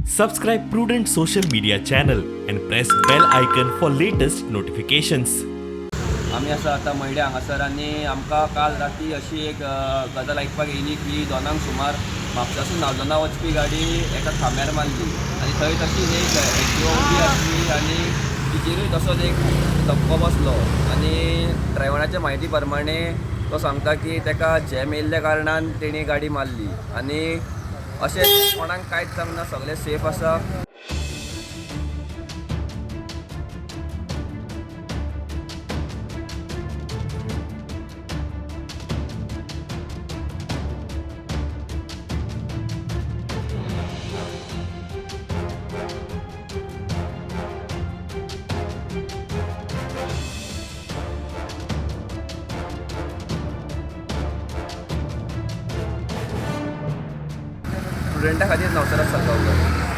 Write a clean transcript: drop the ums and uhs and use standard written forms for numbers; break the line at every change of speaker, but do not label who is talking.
Subscribe Prudent social media channel and press bell icon for latest notifications.
आमी आसा आतां मयड्या हांगासर आनी आमकां काल राती अशी एक गजाल आयकपाक येयली की 2 सुमार म्हापशासून नागदोना वचपी गाडी एका खांब्यार मारली आनी थंय तशीच एक एक्टिवा उबी आसली आनी तिचेरूय तसोच एक धपको बसलो आनी ड्रायव्हराच्या म्हायती प्रमाणे तो सांगता की ताका जॅम येयल्ल्या कारणान तेणी गाडी मारली आनी अशें कोणाक कांयच जावंक ना, सगळें सेफ आसा. स्टुडंटा खातीर नवसरात सारको.